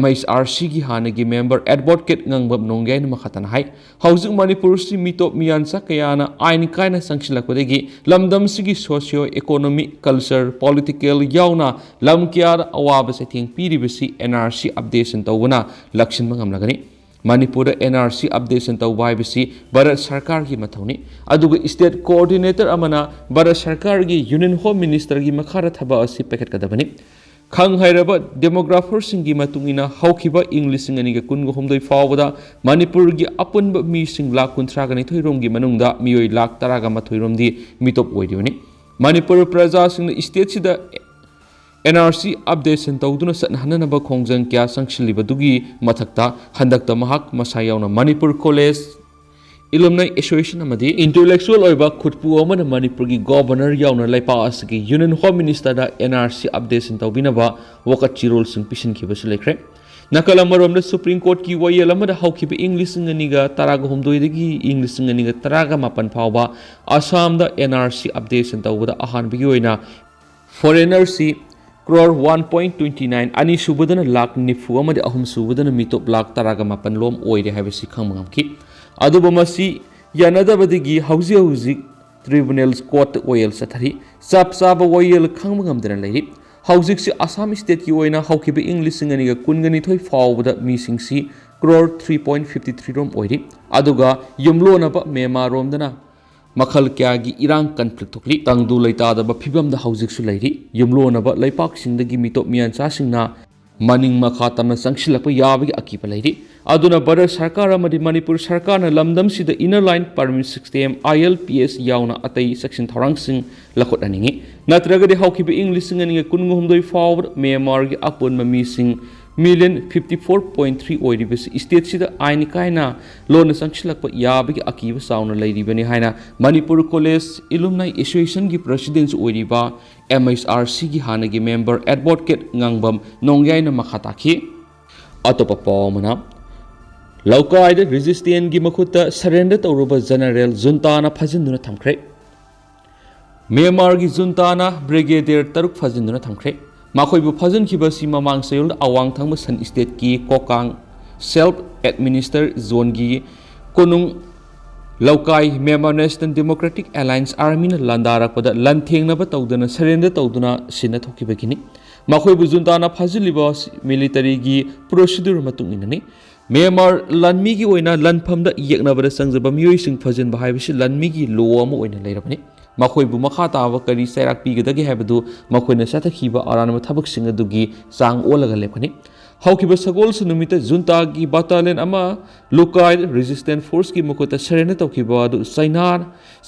MHRCꯒꯤ ꯍꯥꯟꯅꯒꯤ member advocate ꯉꯥꯡꯕꯝ ꯅꯣꯡꯌꯥꯏꯅ ꯃꯈꯥ ꯇꯥꯅ ꯍꯥꯏ, ꯍꯧꯖꯤꯛ ꯃꯅꯤꯄꯨꯔꯁꯤ ꯃꯤꯇꯣꯞ ꯃꯤꯌꯥꯟꯆꯥ ꯀꯌꯥꯅ ꯑꯥꯏꯟ ꯀꯥꯏꯅ ꯆꯪꯁꯤꯜꯂꯛꯄꯗꯒꯤ ꯂꯝꯗꯝꯁꯤꯒꯤ socio economic, culture, political ꯌꯥꯎꯅ ꯂꯝ ꯀꯌꯥꯗ ꯑꯋꯥꯕ ꯆꯩꯊꯦꯡ ꯄꯤꯔꯤꯕꯁꯤ NRC updation ꯇꯧꯕꯅ ꯂꯥꯛꯁꯤꯟꯕ ꯉꯝꯂꯒꯅꯤ꯫ ꯃꯅꯤꯄꯨꯔꯗ NRC updation ꯇꯧꯕ ꯍꯥꯏꯕꯁꯤ ꯚꯥꯔꯠ ꯁꯔꯀꯥꯔꯒꯤ ꯃꯊꯧꯅꯤ, ꯑꯗꯨꯒ state coordinator ꯑꯃꯅ ꯚꯥꯔꯠ ꯁꯔꯀꯥꯔꯒꯤ Union Home Ministerꯒꯤ ꯃꯈꯥꯗ ꯊꯕꯛ ꯑꯁꯤ ꯄꯥꯏꯈꯠꯀꯗꯕꯅꯤ꯫ ꯈꯪ ꯍꯩꯔꯕ demographerꯁꯤꯡꯒꯤ ꯃꯇꯨꯡ ꯏꯟꯅ, ꯍꯧꯈꯤꯕ ꯏꯪ ꯂꯤꯁꯤꯡ ꯑꯅꯤꯒ ꯀꯨꯟꯒ ꯍꯨꯝꯗꯣꯏ ꯐꯥꯎꯕꯗ ꯃꯅꯤꯄꯨꯔꯒꯤ ꯑꯄꯨꯟꯕ ꯃꯤꯁꯤꯡ ꯂꯥꯈ ꯀꯨꯟꯊ꯭ꯔꯥꯒ ꯅꯤꯊꯣꯏ ꯔꯣꯝꯒꯤ ꯃꯅꯨꯡꯗ ꯃꯤꯑꯣꯏ ꯂꯥꯈ ꯇꯔꯥꯒ ꯃꯥꯊꯣꯏ ꯔꯣꯝꯗꯤ ꯃꯤꯇꯣꯞ ꯑꯣꯏꯔꯤꯕꯅꯤ꯫ ꯃꯅꯤꯄꯨꯔ ꯄ꯭ꯔꯖꯥꯁꯤꯡꯅ stateꯁꯤꯗ NRC updation ꯇꯧꯗꯨꯅ ꯆꯠꯅꯍꯟꯅꯅꯕ ꯈꯣꯡꯖꯪ ꯀꯌꯥ ꯆꯪꯁꯤꯜꯂꯤꯕꯗꯨꯒꯤ ꯃꯊꯛꯇ, ꯍꯟꯗꯛꯇ ꯃꯍꯥꯛ ꯃꯁꯥ ꯌꯥꯎꯅ ꯃꯅꯤꯄꯨꯔ college, Alumni Association ꯑꯃꯗꯤ intellectual ꯑꯣꯏꯕ ꯈꯨꯠꯄꯨ ꯑꯃꯅ ꯃꯅꯤꯄꯨꯔꯒꯤ Governor ꯌꯥꯎꯅ ꯂꯩꯄꯥꯛ ꯑꯁꯤꯒꯤ Union Home Ministerꯗ N R C updation ꯇꯧꯕꯤꯅꯕ ꯋꯥꯀꯠ ꯆꯤꯔꯣꯜꯁꯤꯡ ꯄꯤꯁꯤꯟꯈꯤꯕꯁꯨ ꯂꯩꯈ꯭ꯔꯦ꯫ ꯅꯥꯀꯜ ꯑꯃꯔꯣꯝꯗ, Supreme Courtꯀꯤ ꯋꯥꯌꯦꯜ ꯑꯃꯗ ꯍꯧꯈꯤꯕ ꯏꯪ ꯂꯤꯁꯤꯡ ꯑꯅꯤꯒ ꯇꯔꯥꯒ ꯍꯨꯝꯗꯣꯏꯗꯒꯤ ꯏꯪ ꯂꯤꯁꯤꯡ ꯑꯅꯤꯒ ꯇꯔꯥꯒ ꯃꯥꯄꯟ ꯐꯥꯎꯕ ꯑꯁꯥꯝꯗ N R C updation ꯇꯧꯕꯗ ꯑꯍꯥꯟꯕꯒꯤ ꯑꯣꯏꯅ foreignerꯁꯤ crore one point twenty nine, ꯑꯅꯤꯁꯨꯕꯗꯅ lakh ꯅꯤꯐꯨ ꯑꯃꯗꯤ ꯑꯍꯨꯝꯁꯨꯕꯗꯅ ꯃꯤꯇꯣꯞ ꯂꯥꯈ ꯇꯔꯥꯒ ꯃꯥꯄꯟ ꯂꯣꯝ ꯑꯣꯏꯔꯦ ꯍꯥꯏꯕꯁꯤ ꯈꯪꯕ ꯉꯝꯈꯤ꯫ ꯑꯗꯨꯕꯨ ꯃꯁꯤ ꯌꯥꯅꯗꯕꯗꯒꯤ ꯍꯧꯖꯤꯛ ꯍꯧꯖꯤꯛ tribunals courtꯇ ꯋꯥꯌꯦꯜ ꯆꯠꯊꯔꯤ꯫ ꯆꯞ ꯆꯥꯕ ꯋꯥꯌꯦꯜ ꯈꯪꯕ ꯉꯝꯗꯅ ꯂꯩꯔꯤ꯫ ꯍꯧꯖꯤꯛꯁꯤ ꯑꯁꯥꯝ stateꯀꯤ ꯑꯣꯏꯅ ꯍꯧꯈꯤꯕ ꯏꯪ ꯂꯤꯁꯤꯡ ꯑꯅꯤꯒ ꯀꯨꯟꯒ ꯅꯤꯊꯣꯏ ꯐꯥꯎꯕꯗ ꯃꯤꯁꯤꯡꯁꯤ crore three point fifty three ꯔꯣꯝ ꯑꯣꯏꯔꯤ꯫ ꯑꯗꯨꯒ ꯌꯨꯝꯂꯣꯟꯅꯕ ꯃ꯭ꯌꯥꯟꯃꯥꯔ ꯔꯣꯝꯗꯅ ꯃꯈꯜ ꯀꯌꯥꯒꯤ ꯏꯔꯥꯡ conflict ꯊꯣꯛꯂꯤ꯫ ꯇꯪꯗꯨ ꯂꯩꯇꯥꯗꯕ ꯐꯤꯕꯝꯗ ꯍꯧꯖꯤꯛꯁꯨ ꯂꯩꯔꯤ꯫ ꯌꯨꯝꯂꯣꯟꯅꯕ ꯂꯩꯄꯥꯛꯁꯤꯡꯗꯒꯤ ꯃꯤꯇꯣꯞ ꯃꯤꯌꯥꯟꯆꯥꯁꯤꯡꯅ ꯃꯅꯤꯡ ꯃꯈꯥ ꯇꯝꯅ ꯆꯪꯁꯤꯜꯂꯛꯄ ꯌꯥꯕꯒꯤ ꯑꯀꯤꯕ ꯂꯩꯔꯤ꯫ ꯑꯗꯨꯅ ꯚꯥꯔꯠ ꯁꯔꯀꯥꯔ ꯑꯃꯗꯤ ꯃꯅꯤꯄꯨꯔ ꯁꯔꯀꯥꯔꯅ ꯂꯝꯗꯝꯁꯤꯗ inner line permit system, I L P S ꯌꯥꯎꯅ ꯑꯇꯩ ꯆꯦꯛꯁꯤꯟ ꯊꯧꯔꯥꯡꯁꯤꯡ ꯂꯧꯈꯠꯍꯟꯅꯤꯡꯏ꯫ ꯅꯠꯇ꯭ꯔꯒꯗꯤ ꯍꯧꯈꯤꯕ ꯏꯪ ꯂꯤꯁꯤꯡ ꯑꯅꯤꯒ ꯀꯨꯟꯍꯨꯝꯗꯣꯏ ꯐꯥꯎꯕꯗ ꯃ꯭ꯌꯥꯟꯃꯥꯔꯒꯤ ꯑꯄꯨꯟꯕ ꯃꯤꯁꯤꯡ million fifty four point three ꯑꯣꯏꯔꯤꯕꯁꯤ stateꯁꯤꯗ ꯑꯥꯏꯟ ꯀꯥꯏꯅ ꯂꯣꯟꯅ ꯆꯪꯁꯤꯜꯂꯛꯄ ꯌꯥꯕꯒꯤ ꯑꯀꯤꯕ ꯆꯥꯎꯅ ꯂꯩꯔꯤꯕꯅꯤ ꯍꯥꯏꯅ ꯃꯅꯤꯄꯨꯔ College Alumni Associationꯒꯤ president ꯑꯣꯏꯔꯤꯕ M H R Cꯒꯤ ꯍꯥꯟꯅꯒꯤ member advocate ꯉꯥꯡꯕꯝ ꯅꯣꯡꯌꯥꯏꯅ ꯃꯈꯥ ꯇꯥꯈꯤ꯫ ꯑꯇꯣꯞꯄ ꯄꯥꯎ ꯑꯃꯅ, ꯂꯧꯀꯥꯏꯗ resistantꯒꯤ ꯃꯈꯨꯠꯇ surrender ꯇꯧꯔꯨꯕ general juntaꯅ ꯐꯥꯖꯤꯟꯗꯨꯅ ꯊꯝꯈ꯭ꯔꯦ꯫ ꯃ꯭ꯌꯥꯟꯃꯥꯔꯒꯤ juntaꯅ brigadier ꯇꯔꯨꯛ ꯐꯥꯖꯤꯟꯗꯨꯅ ꯊꯝꯈ꯭ꯔꯦ꯫ ꯃꯈꯣꯏꯕꯨ ꯐꯥꯖꯤꯟꯈꯤꯕ ꯑꯁꯤ ꯃꯃꯥꯡ ꯆꯌꯣꯜꯗ ꯑꯋꯥꯡ ꯊꯪꯕ ꯁꯟ stateꯀꯤ ꯀꯣꯀꯥꯡ self administer zoneꯒꯤ ꯀꯣꯅꯨꯡ ꯂꯧꯀꯥꯏ Myanmar National Democratic Alliance Armyꯅ ꯂꯥꯟꯗꯥꯔꯛꯄꯗ ꯂꯥꯟꯊꯦꯡꯅꯕ ꯇꯧꯗꯅ surrender ꯇꯧꯗꯨꯅ ꯁꯤꯟꯅ ꯊꯣꯛꯈꯤꯕꯒꯤꯅꯤ꯫ ꯃꯈꯣꯏꯕꯨ juntaꯅ ꯐꯥꯖꯤꯜꯂꯤꯕ ꯑꯁꯤ militaryꯒꯤ procedure ꯃꯇꯨꯡ ꯏꯟꯅꯅꯤ꯫ ꯃ꯭ꯌꯥꯟꯃꯥꯔ ꯂꯥꯟꯃꯤꯒꯤ ꯑꯣꯏꯅ ꯂꯥꯟꯐꯝꯗ ꯌꯦꯛꯅꯕꯗ ꯆꯪꯖꯕ ꯃꯤꯑꯣꯏꯁꯤꯡ ꯐꯥꯖꯤꯟꯕ ꯍꯥꯏꯕꯁꯤ ꯂꯥꯟꯃꯤꯒꯤ law ꯑꯃ ꯑꯣꯏꯅ ꯂꯩꯔꯕꯅꯤ꯫ ꯃꯈꯣꯏꯕꯨ ꯃꯈꯥ ꯇꯥꯕ ꯀꯔꯤ ꯆꯩꯔꯥꯛ ꯄꯤꯒꯗꯒꯦ ꯍꯥꯏꯕꯗꯨ ꯃꯈꯣꯏꯅ ꯆꯠꯊꯈꯤꯕ ꯑꯔꯥꯟꯕ ꯊꯕꯛꯁꯤꯡ ꯑꯗꯨꯒꯤ ꯆꯥꯡ ꯑꯣꯜꯂꯒ ꯂꯦꯞꯀꯅꯤ꯫ ꯍꯧꯈꯤꯕ ꯁꯒꯣꯜꯁꯦꯟ ꯅꯨꯃꯤꯠꯇ juntaꯒꯤ battalion ꯑꯃ ꯂꯧꯀꯥꯏ resistance forceꯀꯤ ꯃꯈꯨꯠꯇ surrender ꯇꯧꯈꯤꯕ ꯑꯗꯨ ꯆꯩꯅꯥ,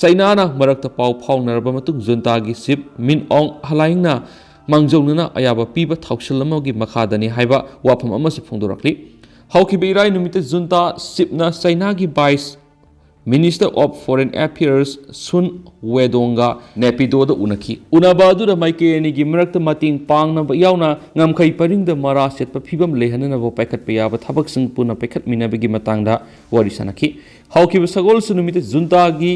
ꯆꯩꯅꯥꯅ ꯃꯔꯛꯇ ꯄꯥꯎ ꯐꯥꯎꯅꯔꯕ ꯃꯇꯨꯡ juntaꯒꯤ chief Min Aung Hlaingꯅ ꯃꯥꯡꯖꯧꯅꯅ ꯑꯌꯥꯕ ꯄꯤꯕ ꯊꯧꯁꯤꯜ ꯑꯃꯒꯤ ꯃꯈꯥꯗꯅꯤ ꯍꯥꯏꯕ ꯋꯥꯐꯝ ꯑꯃꯁꯨ ꯐꯣꯡꯗꯣꯔꯛꯂꯤ꯫ ꯍꯧꯈꯤꯕ ꯏꯔꯥꯏ ꯅꯨꯃꯤꯠꯇ junta chiefꯅ ꯆꯩꯅꯥꯒꯤ vice Minister of Foreign Affairs Sun Wedongꯒ ꯅꯦꯄꯤꯗꯣꯗ ꯎꯅꯈꯤ꯫ ꯎꯅꯕ ꯑꯗꯨꯗ ꯃꯥꯏꯀꯩ ꯑꯅꯤꯒꯤ ꯃꯔꯛꯇ ꯃꯇꯦꯡ ꯄꯥꯡꯅꯕ ꯌꯥꯎꯅ ꯉꯝꯈꯩ ꯄꯔꯤꯡꯗ ꯃꯔꯥ ꯁꯦꯠꯄ ꯐꯤꯕꯝ ꯂꯩꯍꯟꯅꯅꯕ ꯄꯥꯏꯈꯠꯄ ꯌꯥꯕ ꯊꯕꯛꯁꯤꯡ ꯄꯨꯟꯅ ꯄꯥꯏꯈꯠꯃꯤꯟꯅꯕꯒꯤ ꯃꯇꯥꯡꯗ ꯋꯥꯔꯤ ꯁꯥꯟꯅꯈꯤ꯫ ꯍꯧꯈꯤꯕ ꯁꯒꯣꯜꯁꯦꯟ ꯅꯨꯃꯤꯠꯇ ꯖꯨꯟꯇꯥꯒꯤ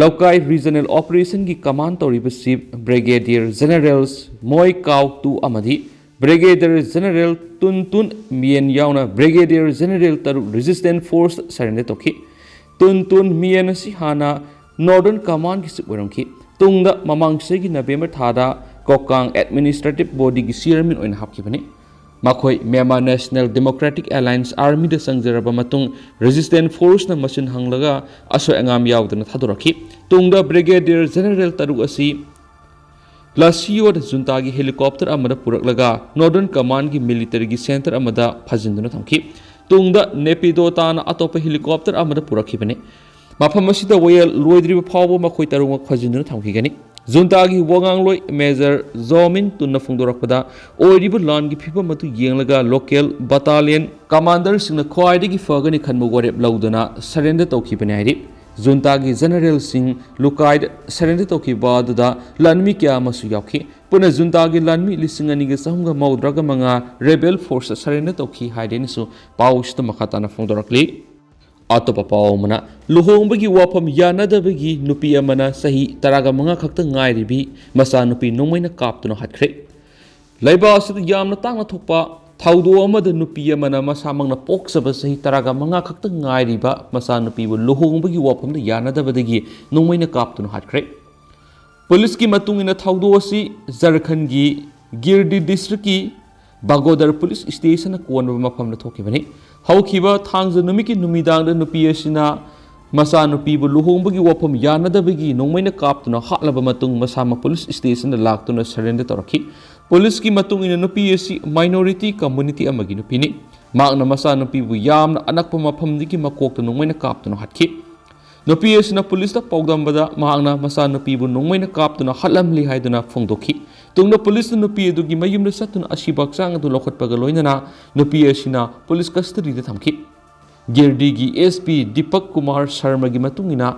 ꯂꯧꯀꯥꯏ Regional Operation ꯒꯤ command ꯇꯧꯔꯤꯕ Chief Brigadier Generals ꯃꯣꯏ ꯀꯥꯎ ꯇꯨ ꯑꯃꯗꯤ Brigadier General ꯇꯨꯟ ꯇꯨꯟ ꯃꯤꯌꯦꯟ ꯌꯥꯎꯅ Brigadier General ꯇꯔꯨꯛ Resistance Force surrender ꯇꯧꯈꯤ꯫ ꯇꯨꯟ ꯇꯨꯟ ꯃꯤꯌꯦꯟ ꯑꯁꯤ ꯍꯥꯟꯅ Northern Command ꯒꯤ chief ꯑꯣꯏꯔꯝꯈꯤ꯫ ꯇꯨꯡꯗ ꯃꯃꯥꯡ ꯆꯍꯤꯒꯤ November ꯊꯥꯗ ꯀꯣꯀꯥꯡ Administrative Body ꯒꯤ chairman ꯑꯣꯏꯅ ꯍꯥꯞꯈꯤꯕꯅꯤ꯫ ꯃꯈꯣꯏ Myanmar National Democratic Alliance Army ꯗ ꯆꯪꯖꯔꯕ ꯃꯇꯨꯡ, Resistance Force ꯅ ꯃꯆꯤꯟ ꯍꯪꯂꯒ ꯑꯁꯣꯏ ꯑꯉꯥꯝ ꯌꯥꯎꯗꯅ ꯊꯥꯗꯣꯔꯛꯈꯤ꯫ ꯇꯨꯡꯗ Brigadier General ꯇꯔꯨꯛ ꯑꯁꯤ ꯂꯁꯤꯌꯣꯗ ꯖꯨꯟꯇꯥꯒꯤ helicopter ꯑꯃꯗ ꯄꯨꯔꯛꯂꯒ Northern Command ꯒꯤ military ꯒꯤ centre ꯑꯃꯗ ꯐꯥꯖꯤꯟꯗꯨꯅ ꯊꯝꯈꯤ꯫ ꯇꯨꯡꯗ ꯅꯦꯄꯤꯗꯣ ꯇꯥꯅ ꯑꯇꯣꯞꯄ helicopter ꯑꯃꯗ ꯄꯨꯔꯛꯈꯤꯕꯅꯤ꯫ ꯃꯐꯝ ꯑꯁꯤꯗ ꯋꯥꯌꯦꯜ ꯂꯣꯏꯗ꯭ꯔꯤꯕ ꯐꯥꯎꯕ ꯃꯈꯣꯏ ꯇꯔꯨꯛꯃꯛ ꯐꯥꯖꯤꯟꯗꯨꯅ ꯊꯝꯈꯤꯒꯅꯤ꯫ ꯖꯨꯟꯇꯥꯒꯤ ꯋꯥꯉꯥꯡꯂꯣꯏ Major ꯖꯣꯃꯤꯟ ꯇꯨꯟꯅ ꯐꯣꯡꯗꯣꯔꯛꯄꯗ, ꯑꯣꯏꯔꯤꯕ ꯂꯥꯟꯒꯤ ꯐꯤꯕꯝ ꯑꯗꯨ ꯌꯦꯡꯂꯒ local battalion commander ꯁꯤꯡꯅ ꯈ꯭ꯋꯥꯏꯗꯒꯤ ꯐꯒꯅꯤ ꯈꯟꯕ ꯋꯥꯔꯦꯞ ꯂꯧꯗꯨꯅ surrender ꯇꯧꯈꯤꯕꯅꯤ ꯍꯥꯏꯔꯤ꯫ ꯖꯨꯟꯇꯥꯒꯤ General ꯁꯤꯡ ꯂꯨꯀꯥꯏꯗ surrender ꯇꯧꯈꯤꯕ ꯑꯗꯨꯗ ꯂꯥꯟꯃꯤ ꯀꯌꯥ ꯑꯃꯁꯨ ꯌꯥꯎꯈꯤ꯫ ꯄꯨꯟꯅ ꯖꯨꯟꯇꯥꯒꯤ ꯂꯥꯟꯃꯤ ꯂꯤꯁꯤꯡ ꯑꯅꯤꯒ ꯆꯍꯨꯝꯒ ꯃꯧꯗ꯭ꯔꯥꯒ ꯃꯉꯥ rebel force ꯗ surrender ꯇꯧꯈꯤ ꯍꯥꯏꯗꯅꯁꯨ ꯄꯥꯎ ꯑꯁꯤꯗ ꯃꯈꯥ ꯇꯥꯅ ꯐꯣꯡꯗꯣꯔꯛꯂꯤ꯫ ꯑꯇꯣꯞꯄ ꯄꯥꯎ ꯑꯃꯅ, ꯂꯨꯍꯣꯡꯕꯒꯤ ꯋꯥꯐꯝ ꯌꯥꯅꯗꯕꯒꯤ ꯅꯨꯄꯤ ꯑꯃꯅ ꯆꯍꯤ ꯇꯔꯥꯒ ꯃꯉꯥ ꯈꯛꯇ ꯉꯥꯏꯔꯤꯕꯤ ꯃꯆꯥꯅꯨꯄꯤ ꯅꯣꯡꯃꯩꯅ ꯀꯥꯞꯇꯨꯅ ꯍꯥꯠꯈ꯭ꯔꯦ꯫ ꯂꯩꯕꯥꯛ ꯑꯁꯤꯗ ꯌꯥꯝꯅ ꯇꯥꯡꯅ ꯊꯣꯛꯄ ꯊꯧꯗꯣꯛ ꯑꯃꯗ ꯅꯨꯄꯤ ꯑꯃꯅ ꯃꯁꯥꯃꯛꯅ ꯄꯣꯛꯆꯕ ꯆꯍꯤ ꯇꯔꯥꯒ ꯃꯉꯥ ꯈꯛꯇ ꯉꯥꯏꯔꯤꯕ ꯃꯆꯥꯅꯨꯄꯤꯕꯨ ꯂꯨꯍꯣꯡꯕꯒꯤ ꯋꯥꯐꯝꯗ ꯌꯥꯅꯗꯕꯗꯒꯤ ꯅꯣꯡꯃꯩꯅ ꯀꯥꯞꯇꯨꯅ ꯍꯥꯠꯈ꯭ꯔꯦ꯫ ꯄꯨꯂꯤꯁꯀꯤ ꯃꯇꯨꯡ ꯏꯟꯅ ꯊꯧꯗꯣꯛ ꯑꯁꯤ ꯖꯔꯈꯟꯒꯤ ꯒꯤꯔꯗꯤ district ꯀꯤ ꯕꯥꯒꯣꯗꯔ police station ꯅ ꯀꯣꯟꯕ ꯃꯐꯝꯗ ꯊꯣꯛꯈꯤꯕꯅꯤ꯫ ꯍꯧꯈꯤꯕ ꯊꯥꯡꯖ ꯅꯨꯃꯤꯠꯀꯤ ꯅꯨꯃꯤꯗꯥꯡꯗ ꯅꯨꯄꯤ ꯑꯁꯤꯅ ꯃꯆꯥꯅꯨꯄꯤꯕꯨ ꯂꯨꯍꯣꯡꯕꯒꯤ ꯋꯥꯐꯝ ꯌꯥꯅꯗꯕꯒꯤ ꯅꯣꯡꯃꯩꯅ ꯀꯥꯞꯇꯨꯅ ꯍꯥꯠꯂꯕ ꯃꯇꯨꯡ ꯃꯁꯥꯃꯛ police station ꯗ ꯂꯥꯛꯇꯨꯅ surrender ꯇꯧꯔꯛꯈꯤ꯫ ꯄꯨꯂꯤꯁꯀꯤ ꯃꯇꯨꯡ ꯏꯟꯅ ꯅꯨꯄꯤ ꯑꯁꯤ minority community ꯑꯃꯒꯤ ꯅꯨꯄꯤꯅꯤ꯫ ꯃꯍꯥꯛꯅ ꯃꯆꯥꯅꯨꯄꯤꯕꯨ ꯌꯥꯝꯅ ꯑꯅꯛꯄ ꯃꯐꯝꯗꯒꯤ ꯃꯀꯣꯛꯇ ꯅꯣꯡꯃꯩꯅ ꯀꯥꯞꯇꯨꯅ ꯍꯥꯠꯈꯤ꯫ ꯅꯨꯄꯤ ꯑꯁꯤꯅ ꯄꯨꯂꯤꯁꯇ ꯄꯥꯎꯗꯝꯕꯗ ꯃꯍꯥꯛꯅ ꯃꯆꯥꯅꯨꯄꯤꯕꯨ ꯅꯣꯡꯃꯩꯅ ꯀꯥꯞꯇꯨꯅ ꯍꯥꯠꯂꯝꯂꯤ ꯍꯥꯏꯗꯨꯅ ꯐꯣꯡꯗꯣꯛꯈꯤ꯫ ꯇꯨꯡꯗ ꯄꯨꯂꯤꯁꯅ ꯅꯨꯄꯤ ꯑꯗꯨꯒꯤ ꯃꯌꯨꯝꯗ ꯆꯠꯇꯨꯅ ꯑꯁꯤꯕ ꯍꯛꯆꯥꯡ ꯑꯗꯨ ꯂꯧꯈꯠꯄꯒ ꯂꯣꯏꯅꯅ ꯅꯨꯄꯤ ꯑꯁꯤꯅ ꯄꯨꯂꯤꯁ custody ꯗ ꯊꯝꯈꯤ꯫ ꯒꯤꯔꯗꯤꯒꯤ ꯑꯦꯁ ꯄꯤ ꯗꯤꯄꯛ ꯀꯨꯃꯥꯔ ꯁꯔꯃꯒꯤ ꯃꯇꯨꯡ ꯏꯟꯅ,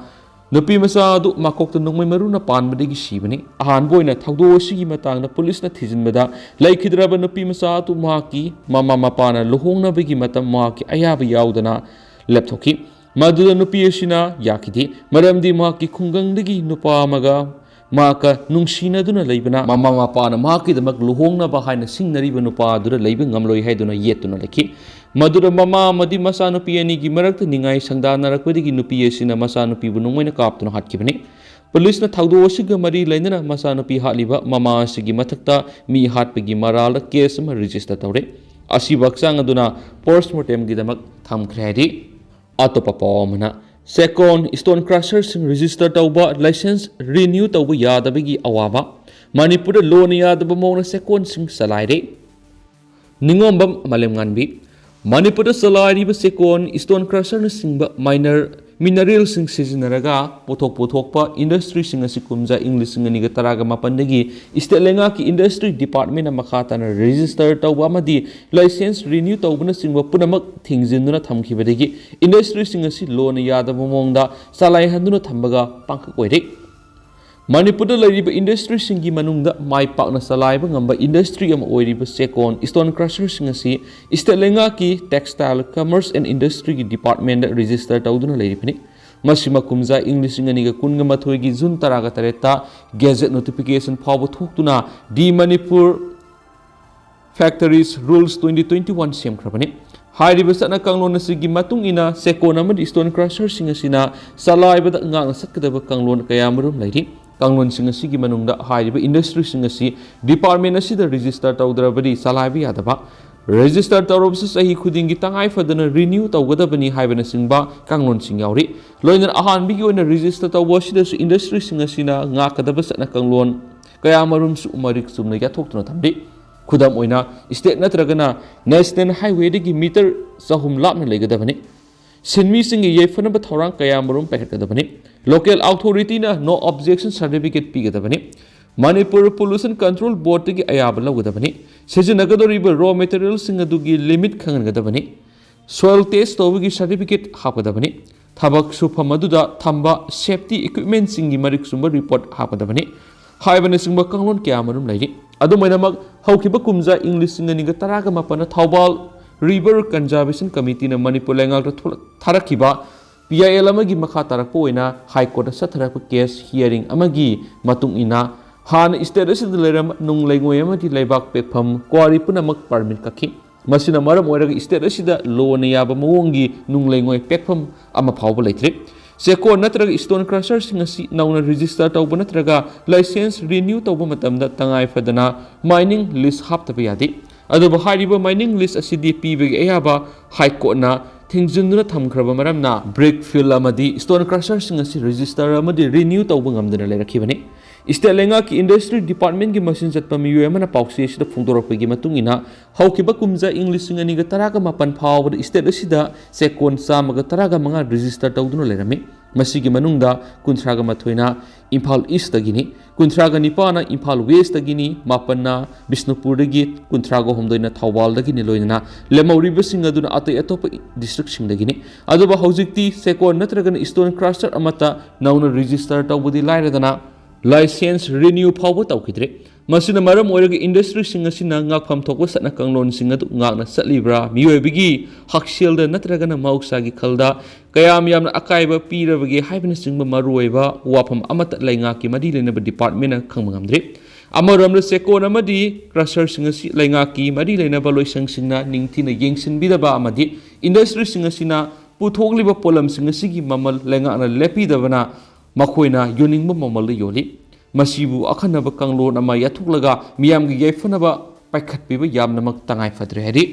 ꯅꯨꯄꯤ ꯃꯆꯥ ꯑꯗꯨ ꯃꯀꯣꯛꯇ ꯅꯣꯡꯃꯩ ꯃꯔꯨꯅ ꯄꯥꯟꯕꯗꯒꯤ ꯁꯤꯕꯅꯤ꯫ ꯑꯍꯥꯟꯕ ꯑꯣꯏꯅ ꯊꯧꯗꯣꯛ ꯑꯁꯤꯒꯤ ꯃꯇꯥꯡꯗ ꯄꯨꯂꯤꯁꯅ ꯊꯤꯖꯤꯟꯕꯗ, ꯂꯩꯈꯤꯗ꯭ꯔꯕ ꯅꯨꯄꯤ ꯃꯆꯥ ꯑꯗꯨ ꯃꯍꯥꯛꯀꯤ ꯃꯃꯥ ꯃꯄꯥꯅ ꯂꯨꯍꯣꯡꯅꯕꯒꯤ ꯃꯇꯝ ꯃꯍꯥꯛꯀꯤ ꯑꯌꯥꯕ ꯌꯥꯎꯗꯅ ꯂꯦꯞꯊꯣꯛꯈꯤ꯫ ꯃꯗꯨꯗ ꯅꯨꯄꯤ ꯑꯁꯤꯅ ꯌꯥꯈꯤꯗꯦ, ꯃꯔꯝꯗꯤ ꯃꯍꯥꯛꯀꯤ ꯈꯨꯡꯒꯪꯗꯒꯤ ꯅꯨꯄꯥ ꯑꯃꯒ ꯃꯍꯥꯛꯀ ꯅꯨꯡꯁꯤꯅꯗꯨꯅ ꯂꯩꯕꯅ, ꯃꯃꯥ ꯃꯄꯥꯅ ꯃꯍꯥꯛꯀꯤꯗꯃꯛ ꯂꯨꯍꯣꯡꯅꯕ ꯍꯥꯏꯅ ꯁꯤꯡꯅꯔꯤꯕ ꯅꯨꯄꯥ ꯑꯗꯨꯗ ꯂꯩꯕ ꯉꯝꯂꯣꯏ ꯍꯥꯏꯗꯨꯅ ꯌꯦꯠꯇꯨꯅ ꯂꯩꯈꯤ꯫ ꯃꯗꯨꯗ ꯃꯃꯥ ꯑꯃꯗꯤ ꯃꯆꯥꯅꯨꯄꯤ ꯑꯅꯤꯒꯤ ꯃꯔꯛꯇ ꯅꯤꯡꯉꯥꯏ ꯁꯪꯗꯥꯅꯔꯛꯄꯗꯒꯤ ꯅꯨꯄꯤ ꯑꯁꯤꯅ ꯃꯆꯥꯅꯨꯄꯤꯕꯨ ꯅꯣꯡꯃꯩꯅ ꯀꯥꯞꯇꯨꯅ ꯍꯥꯠꯈꯤꯕꯅꯤ꯫ ꯄꯨꯂꯤꯁꯅ ꯊꯧꯗꯣꯛ ꯑꯁꯤꯒ ꯃꯔꯤ ꯂꯩꯅꯅ ꯃꯆꯥꯅꯨꯄꯤ ꯍꯥꯠꯂꯤꯕ ꯃꯃꯥ ꯑꯁꯤꯒꯤ ꯃꯊꯛꯇ ꯃꯤ ꯍꯥꯠꯄꯒꯤ ꯃꯔꯥꯜꯗ ꯀꯦꯁ ꯑꯃ ꯔꯦꯖꯤꯁꯇꯔ ꯇꯧꯔꯦ꯫ ꯑꯁꯤꯕꯨ ꯍꯛꯆꯥꯡ ꯑꯗꯨꯅ ꯄꯣꯁꯃꯣꯔꯇꯦꯝꯒꯤꯗꯃꯛ ꯊꯝꯈ꯭ꯔꯦ ꯍꯥꯏꯔꯤ꯫ ꯑꯇꯣꯞꯄ ꯄꯥꯎ ꯑꯃꯅ, ꯆꯦꯛꯀꯣꯟ ꯁ꯭ꯇꯣꯟ ꯀ꯭ꯔꯁꯔꯁꯤꯡ ꯔꯦꯖꯤꯁꯇꯔ ꯇꯧꯕ, ꯂꯥꯏꯁꯦꯟꯁ ꯔꯤꯅ꯭ꯌꯨ ꯇꯧꯕ ꯌꯥꯗꯕꯒꯤ ꯑꯋꯥꯕ꯫ ꯃꯅꯤꯄꯨꯔꯗ ꯂꯣꯅ ꯌꯥꯗꯕ ꯃꯑꯣꯡꯗ ꯆꯦꯛꯀꯣꯟꯁꯤꯡ ꯆꯂꯥꯏꯔꯦ꯫ ꯅꯤꯉꯣꯝꯕꯝ ꯃꯥꯂꯦꯝꯉꯥꯟꯕꯤ, ꯃꯅꯤꯄꯨꯔꯗ ꯆꯂꯥꯏꯔꯤꯕ ꯆꯦꯛꯀꯣꯟ ꯁ꯭ꯇꯣꯟ ꯀ꯭ꯔꯁꯔꯅꯆꯤꯡꯕ ꯃꯥꯏꯅꯔ ꯃꯤꯅꯔꯦꯜꯁꯤꯡ ꯁꯤꯖꯤꯟꯅꯔꯒ ꯄꯣꯠꯊꯣꯛ ꯄꯨꯊꯣꯛꯄ ꯏꯟꯗꯁꯇ꯭ꯔꯤꯁꯤꯡ ꯑꯁꯤ ꯀꯨꯝꯖꯥ ꯏꯪ ꯂꯤꯁꯤꯡ ꯑꯅꯤꯒ ꯇꯔꯥꯒ ꯃꯥꯄꯟꯗꯒꯤ ꯁ꯭ꯇꯦꯠ ꯂꯩꯉꯥꯛꯀꯤ ꯏꯟꯗꯁꯇ꯭ꯔꯤ ꯗꯤꯄꯥꯔꯠꯃꯦꯟꯅ ꯃꯈꯥ ꯇꯥꯅ ꯔꯦꯖꯤꯁꯇꯔ ꯇꯧꯕ ꯑꯃꯗꯤ ꯂꯥꯏꯁꯦꯟꯁ ꯔꯤꯅ꯭ꯌꯨ ꯇꯧꯕꯅꯆꯤꯡꯕ ꯄꯨꯝꯅꯃꯛ ꯊꯤꯡꯖꯤꯟꯗꯨꯅ ꯊꯝꯈꯤꯕꯗꯒꯤ ꯏꯟꯗꯁꯇ꯭ꯔꯤꯁꯤꯡ ꯑꯁꯤ ꯂꯣꯅ ꯌꯥꯗꯕ ꯃꯑꯣꯡꯗ ꯆꯂꯥꯏꯍꯟꯗꯨꯅ ꯊꯝꯕꯒ ꯄꯥꯡꯈꯛ ꯑꯣꯏꯔꯦ꯫ ꯃꯅꯤꯄꯨꯔꯗ ꯂꯩꯔꯤꯕ ꯏꯟꯗꯁꯇ꯭ꯔꯤꯁꯤꯡꯒꯤ ꯃꯅꯨꯡꯗ ꯃꯥꯏ ꯄꯥꯛꯅ ꯆꯂꯥꯏꯕ ꯉꯝꯕ ꯏꯟꯗꯁꯇ꯭ꯔꯤ ꯑꯃ ꯑꯣꯏꯔꯤꯕ ꯆꯦꯛꯀꯣꯟ ꯁ꯭ꯇꯣꯟ ꯀ꯭ꯔꯁꯔꯁꯤꯡ ꯑꯁꯤ ꯁ꯭ꯇꯦꯠ ꯂꯩꯉꯥꯛꯀꯤ ꯇꯦꯛꯁꯇꯥꯏꯜ, ꯀꯃꯔꯁ ꯑꯦꯟ ꯏꯟꯗꯁꯇ꯭ꯔꯤꯒꯤ ꯗꯤꯄꯥꯔꯠꯃꯦꯟꯗ ꯔꯦꯖꯤꯁꯇꯔ ꯇꯧꯗꯨꯅ ꯂꯩꯔꯤꯕꯅꯤ꯫ ꯃꯁꯤ ꯃꯀꯨꯝꯖꯥ ꯏꯪ ꯂꯤꯁꯤꯡ ꯑꯅꯤꯒ ꯀꯨꯟꯒ ꯃꯥꯊꯣꯏꯒꯤ ꯖꯨꯟ ꯇꯔꯥꯒ ꯇꯔꯦꯠꯇ ꯒꯦꯖꯦꯠ ꯅꯣꯇꯤꯐꯤꯀꯦꯁꯟ ꯐꯥꯎꯕ ꯊꯣꯛꯇꯨꯅ ꯗꯤ Manipur Factories Rules twenty twenty-one ꯁꯦꯝꯈ꯭ꯔꯕꯅꯤ꯫ ꯍꯥꯏꯔꯤꯕ ꯆꯠꯅ ꯀꯥꯡꯂꯣꯟ ꯑꯁꯤꯒꯤ ꯃꯇꯨꯡ ꯏꯟꯅ ꯆꯦꯛꯀꯣꯟ ꯑꯃꯗꯤ ꯁ꯭ꯇꯣꯟ ꯀ꯭ꯔꯁꯔꯁꯤꯡ ꯑꯁꯤꯅ ꯆꯂꯥꯏꯕꯗ ꯉꯥꯛꯅ ꯆꯠꯀꯗꯕ ꯀꯥꯡꯂꯣꯟ ꯀꯌꯥ ꯃꯔꯨꯝ ꯂꯩꯔꯤ꯫ ꯀꯥꯡꯂꯣꯟꯁꯤꯡ ꯑꯁꯤꯒꯤ ꯃꯅꯨꯡꯗ ꯍꯥꯏꯔꯤꯕ ꯏꯟꯗꯁꯇ꯭ꯔꯤꯁꯤꯡ ꯑꯁꯤ ꯗꯤꯄꯥꯔꯠꯃꯦꯟ ꯑꯁꯤꯗ ꯔꯦꯖꯤꯁꯇꯔ ꯇꯧꯗ꯭ꯔꯕꯗꯤ ꯆꯂꯥꯏꯕ ꯌꯥꯗꯕ, ꯔꯦꯖꯤꯁꯇꯔ ꯇꯧꯔꯕꯁꯨ ꯆꯍꯤ ꯈꯨꯗꯤꯡꯒꯤ ꯇꯉꯥꯏ ꯐꯗꯅ ꯔꯤꯅ꯭ꯌꯨ ꯇꯧꯒꯗꯕꯅꯤ ꯍꯥꯏꯕꯅꯆꯤꯡꯕ ꯀꯥꯡꯂꯣꯟꯁꯤꯡ ꯌꯥꯎꯔꯤ꯫ ꯂꯣꯏꯅꯅ ꯑꯍꯥꯟꯕꯒꯤ ꯑꯣꯏꯅ ꯔꯦꯖꯤꯁꯇꯔ ꯇꯧꯕ ꯑꯁꯤꯗꯁꯨ ꯏꯟꯗꯁꯇ꯭ꯔꯤꯁꯤꯡ ꯑꯁꯤꯅ ꯉꯥꯛꯀꯗꯕ ꯆꯠꯅ ꯀꯥꯡꯂꯣꯟ ꯀꯌꯥ ꯃꯔꯨꯝꯁꯨ ꯃꯔꯤꯛ ꯆꯨꯝꯅ ꯌꯥꯊꯣꯛꯇꯨꯅ ꯊꯝꯂꯤ꯫ ꯈꯨꯗꯝ ꯑꯣꯏꯅ, ꯁ꯭ꯇꯦꯠ ꯅꯠꯇ꯭ꯔꯒꯅ ꯅꯦꯁꯅꯦꯜ ꯍꯥꯏꯋꯦꯗꯒꯤ ꯃꯤꯇꯔ ꯆꯍꯨꯝ ꯂꯥꯞꯅ ꯂꯩꯒꯗꯕꯅꯤ꯫ ꯁꯤꯟꯃꯤꯁꯤꯡꯒꯤ ꯌꯥꯏꯐꯅꯕ ꯊꯧꯔꯥꯡ ꯀꯌꯥ ꯃꯔꯨꯝ ꯄꯥꯏꯈꯠꯀꯗꯕꯅꯤ꯫ ꯂꯣꯀꯦꯜ ꯑꯣꯊꯣꯔꯤꯇꯤꯅ ꯅꯣ ꯑꯣꯕꯖꯦꯛꯁꯟ ꯁꯥꯔꯇꯤꯐꯤꯀꯦꯠ ꯄꯤꯒꯗꯕꯅꯤ꯫ ꯃꯅꯤꯄꯨꯔ ꯄꯣꯂꯨꯁꯟ ꯀꯟꯇ꯭ꯔꯣꯜ ꯕꯣꯔꯗꯇꯒꯤ ꯑꯌꯥꯕ ꯂꯧꯒꯗꯕꯅꯤ꯫ ꯁꯤꯖꯤꯟꯅꯒꯗꯧꯔꯤꯕ ꯔꯣ ꯃꯦꯇꯔꯤꯌꯦꯜꯁꯤꯡ ꯑꯗꯨꯒꯤ ꯂꯤꯃꯤꯠ ꯈꯪꯍꯟꯒꯗꯕꯅꯤ꯫ Soil test ꯇꯧꯕꯒꯤ certificate ꯍꯥꯞꯀꯗꯕꯅꯤ꯫ ꯊꯕꯛ ꯁꯨꯐꯝ ꯑꯗꯨꯗ ꯊꯝꯕ safety equipmentꯁꯤꯡꯒꯤ ꯃꯔꯤꯛ ꯆꯨꯝꯕ report ꯍꯥꯞꯀꯗꯕꯅꯤ ꯍꯥꯏꯕꯅꯆꯤꯡꯕ ꯀꯥꯡꯂꯣꯟ ꯀꯌꯥ ꯑꯃꯔꯣꯝ ꯂꯩꯔꯤ꯫ ꯑꯗꯨꯝ ꯑꯣꯏꯅꯃꯛ, ꯍꯧꯈꯤꯕ ꯀꯨꯝꯖꯥ ꯏꯪ ꯂꯤꯁꯤꯡ ꯑꯅꯤꯒ ꯇꯔꯥꯒ ꯃꯥꯄꯟꯗ ꯊꯧꯕꯥꯜ River Conservation Committeeꯅ ꯃꯅꯤꯄꯨꯔ ꯂꯩꯉꯥꯛꯇ ꯊꯣꯛꯂꯛ-, ꯊꯥꯔꯛꯈꯤꯕ P I L ꯑꯃꯒꯤ ꯃꯈꯥ ꯇꯥꯔꯛꯄ ꯑꯣꯏꯅ High Courtꯇ ꯆꯠꯊꯔꯛꯄ case hearing ꯑꯃꯒꯤ ꯃꯇꯨꯡ ꯏꯟꯅ, ꯍꯥꯟꯅ state ꯑꯁꯤꯗ ꯂꯩꯔꯝꯕ ꯅꯨꯡ ꯂꯩꯉꯣꯏ ꯑꯃꯗꯤ ꯂꯩꯕꯥꯛ ꯄꯦꯛꯐꯝ quarry ꯄꯨꯝꯅꯃꯛ permit ꯀꯛꯈꯤ꯫ ꯃꯁꯤꯅ ꯃꯔꯝ ꯑꯣꯏꯔꯒ state ꯑꯁꯤꯗ ꯂꯣꯅ ꯌꯥꯕ ꯃꯑꯣꯡꯒꯤ ꯅꯨꯡ ꯂꯩꯉꯣꯏ ꯄꯦꯛꯐꯝ ꯑꯃ ꯐꯥꯎꯕ ꯂꯩꯇ꯭ꯔꯤ꯫ ꯆꯦꯛꯀꯣꯟ ꯅꯠꯇ꯭ꯔꯒ stone crusherꯁꯤꯡ ꯑꯁꯤ ꯅꯧꯅ register ꯇꯧꯕ ꯅꯠꯇ꯭ꯔꯒ license renew ꯇꯧꯕ ꯃꯇꯝꯗ ꯇꯉꯥꯏ ꯐꯗꯅ mining lease ꯍꯥꯞꯇꯕ ꯌꯥꯗꯦ꯫ ꯑꯗꯨꯕꯨ ꯍꯥꯏꯔꯤꯕ mining lease ꯑꯁꯤꯗꯤ ꯄꯤꯕꯒꯤ ꯑꯌꯥꯕ High Courtꯅ ꯊꯤꯡꯖꯤꯟꯗꯨꯅ ꯊꯝꯈ꯭ꯔꯕ ꯃꯔꯝꯅ, brick fill ꯑꯃꯗꯤ stone crusherꯁꯤꯡ ꯑꯁꯤ register ꯑꯃꯗꯤ renew ꯇꯧꯕ ꯉꯝꯗꯅ ꯂꯩꯔꯛꯈꯤꯕꯅꯤ꯫ State ꯂꯩꯉꯥꯛꯀꯤ Industry Departmentꯀꯤ ꯃꯆꯤꯟ ꯆꯠꯄ ꯃꯤꯑꯣꯏ ꯑꯃꯅ ꯄꯥꯎꯆꯦ ꯑꯁꯤꯗ ꯐꯣꯡꯗꯣꯔꯛꯄꯒꯤ ꯃꯇꯨꯡ ꯏꯟꯅ, ꯍꯧꯈꯤꯕ ꯀꯨꯝꯖꯥ ꯏꯪ ꯂꯤꯁꯤꯡ ꯑꯅꯤꯒ ꯇꯔꯥꯒ ꯃꯥꯄꯟ ꯐꯥꯎꯕꯗ state ꯑꯁꯤꯗ ꯆꯦꯛꯀꯣꯟ ꯆꯥꯝꯃꯒ ꯇꯔꯥꯒ ꯃꯉꯥ register ꯇꯧꯗꯨꯅ ꯂꯩꯔꯝꯃꯤ꯫ ꯃꯁꯤꯒꯤ ꯃꯅꯨꯡꯗ ꯀꯨꯟꯊ꯭ꯔꯥꯒ ꯃꯥꯊꯣꯏꯅ ꯏꯝꯐꯥꯜ Eastꯇꯒꯤꯅꯤ, ꯀꯨꯟꯊ꯭ꯔꯥꯒ ꯅꯤꯄꯥꯟꯅ ꯏꯝꯐꯥꯜ Westꯇꯒꯤꯅꯤ, ꯃꯥꯄꯟꯅ ꯕꯤꯁꯅꯨꯄꯨꯔꯗꯒꯤ, ꯀꯨꯟꯊ꯭ꯔꯥꯒ ꯍꯨꯝꯗꯣꯏꯅ ꯊꯧꯕꯥꯜꯗꯒꯤꯅꯤ, ꯂꯣꯏꯅꯅ ꯂꯦꯝꯍꯧꯔꯤꯕꯁꯤꯡ ꯑꯗꯨꯅ ꯑꯇꯩ ꯑꯇꯣꯞꯄ districtꯁꯤꯡꯗꯒꯤꯅꯤ꯫ ꯑꯗꯨꯕꯨ ꯍꯧꯖꯤꯛꯇꯤ ꯆꯦꯛꯀꯣꯟ ꯅꯠꯇ꯭ꯔꯒꯅ stone crusher ꯑꯃꯠꯇ ꯅꯧꯅ register ꯇꯧꯕꯗꯤ ꯂꯥꯏꯔꯗꯅ, license renew ꯐꯥꯎꯕ ꯇꯧꯈꯤꯗ꯭ꯔꯤ꯫ ꯃꯁꯤꯅ ꯃꯔꯝ ꯑꯣꯏꯔꯒ industryꯁꯤꯡ ꯑꯁꯤꯅ ꯉꯥꯛꯐꯝ ꯊꯣꯛꯄ ꯆꯠꯅ ꯀꯥꯡꯂꯣꯟꯁꯤꯡ ꯑꯗꯨ ꯉꯥꯛꯅ ꯆꯠꯂꯤꯕ꯭ꯔꯥ, ꯃꯤꯑꯣꯏꯕꯒꯤ ꯍꯛꯁꯦꯜꯗ ꯅꯠꯇ꯭ꯔꯒꯅ ꯃꯍꯧꯁꯥꯒꯤ ꯈꯜꯗ ꯀꯌꯥꯝ ꯌꯥꯝꯅ ꯑꯀꯥꯏꯕ ꯄꯤꯔꯕꯒꯦ ꯍꯥꯏꯕꯅꯆꯤꯡꯕ ꯃꯔꯨꯑꯣꯏꯕ ꯋꯥꯐꯝ ꯑꯃꯠꯇ ꯂꯩꯉꯥꯛꯀꯤ ꯃꯔꯤ ꯂꯩꯅꯕ departmentꯅ ꯈꯪꯕ ꯉꯝꯗ꯭ꯔꯤ꯫ ꯑꯃꯔꯣꯝꯗ ꯆꯦꯛꯀꯣꯟ ꯑꯃꯗꯤ crusherꯁꯤꯡ ꯑꯁꯤ ꯂꯩꯉꯥꯛꯀꯤ ꯃꯔꯤ ꯂꯩꯅꯕ ꯂꯣꯏꯁꯪꯁꯤꯡꯅ ꯅꯤꯡꯊꯤꯅ ꯌꯦꯡꯁꯤꯟꯕꯤꯗꯕ ꯑꯃꯗꯤ industryꯁꯤꯡ ꯑꯁꯤꯅ ꯄꯨꯊꯣꯛꯂꯤꯕ ꯄꯣꯠꯂꯝꯁꯤꯡ ꯑꯁꯤꯒꯤ ꯃꯃꯜ ꯂꯩꯉꯥꯛꯅ ꯂꯦꯞꯄꯤꯗꯕꯅ ꯃꯈꯣꯏꯅ ꯌꯣꯟꯅꯤꯡꯕ ꯃꯃꯜꯗ ꯌꯣꯜꯂꯤ꯫ ꯃꯁꯤꯕꯨ ꯑꯈꯟꯅꯕ ꯀꯥꯡꯂꯣꯟ ꯑꯃ ꯌꯥꯊꯣꯛꯂꯒ ꯃꯤꯌꯥꯝꯒꯤ ꯌꯥꯏꯐꯅꯕ ꯄꯥꯏꯈꯠꯄꯤꯕ ꯌꯥꯝꯅꯃꯛ ꯇꯉꯥꯏ ꯐꯗ꯭ꯔꯦ ꯍꯥꯏꯔꯤ꯫